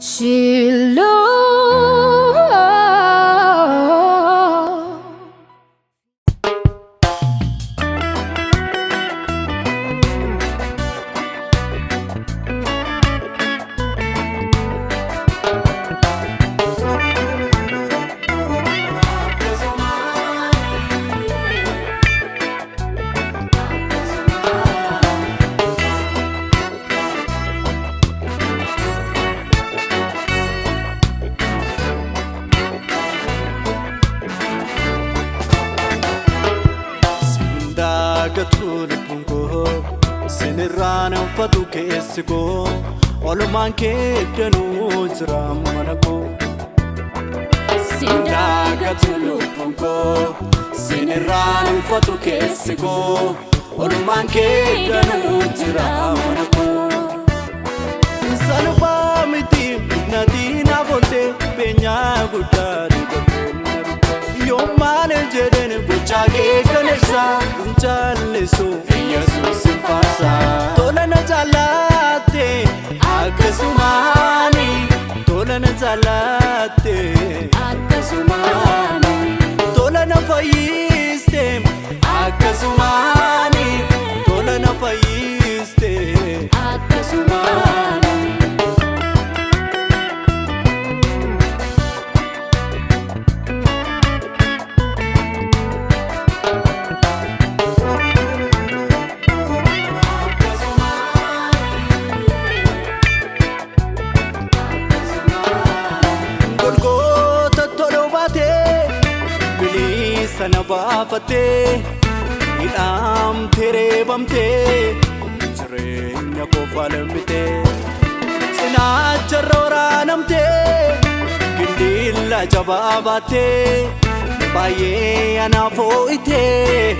Shiloh. Sinirraan uffatu keessi koo olumaan kee danuu jira mana koo. Sindaagatu lubbuun koo sinirraan uffatu keessi koo olumaan kee danuu jira mana koo. Salphaa miti natii na bolte beenyaa guddaa dibatee yoo maal jedheen gochaa kee kan ibsaa hin caallisu. Yesuus faarsa. Tola na jaallatte akkasumaani. Tola na jaallatte akkasumaani. Tola na fayyiste akkasumaani. Tola na fayyiste akkasumaani. Sana baafattee hidhamtee reebamtee jireenya koo falmitee cinaacha waraanamtee gindilla jabaa baattee baay'ee anaaf hoo'itee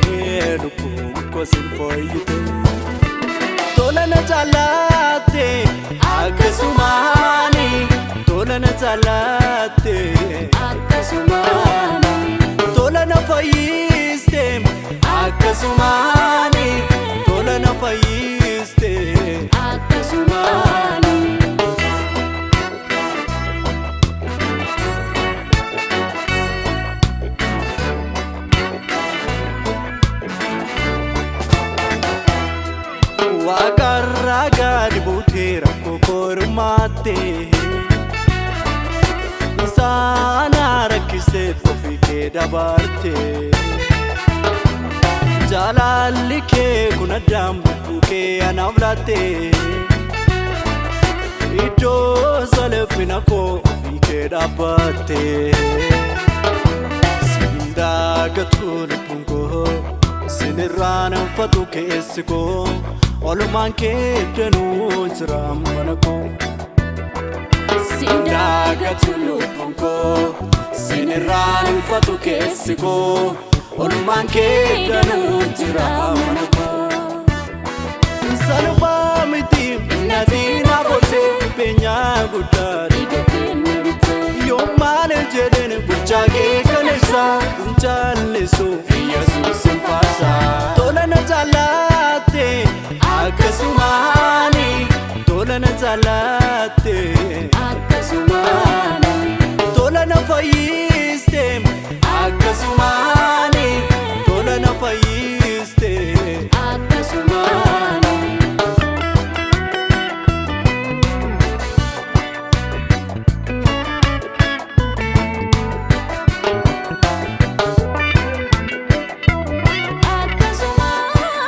lubbuun koo sin fooyyitee. Tola na jaallatte akkasumaani tola na jaallatte akkasumaani. Tola na fayyiste akkasumaani tola na fayyiste akkasumaani. Waaqarraa gadi buutee rakkoo kormaattee. Saana rakkisee ofii kee dabarte jaalalli kee kun addaan bubbuu kee anaaf laatte iddoo salphina koo ofii kee dhaabbatte sindaagatu lubbuun koo sinirraan uffatu keessi koo olumaan kee danuu jira mana koo. Sindaagatu lubbuun koo sinirraan uffatu keessi koo olumaan kee danuu jira mana koo. Salphaa miti natii na bolte beenyaa guddaa yoo maal jedheen gochaa kee kan ibsaa hin caallisu Yesuus hin faarsa. Tola na jaallatte akkasumaani tola na jaallatte. Akkasumaani. Tola na fayyiste akkasumaani tola na fayyiste akkasumaani. Akkasumaani.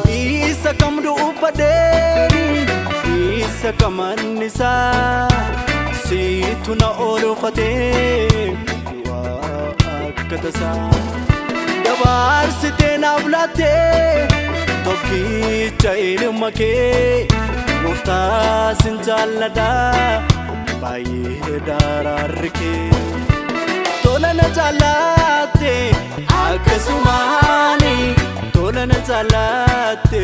Isa kam dubbadheeni isa kamannisaa siitu na oolfatee du'aa akka tasaa dabarsitee naaf laattee tokkicha ilma kee gooftaa sin jaalladha baay'ee daraarri kee. Tola na jaallatte akkasumaani tola na jaallatte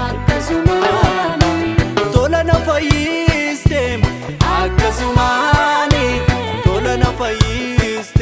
akkasumaani. Tola na fayyiste akkasumaani tola na fayyiste.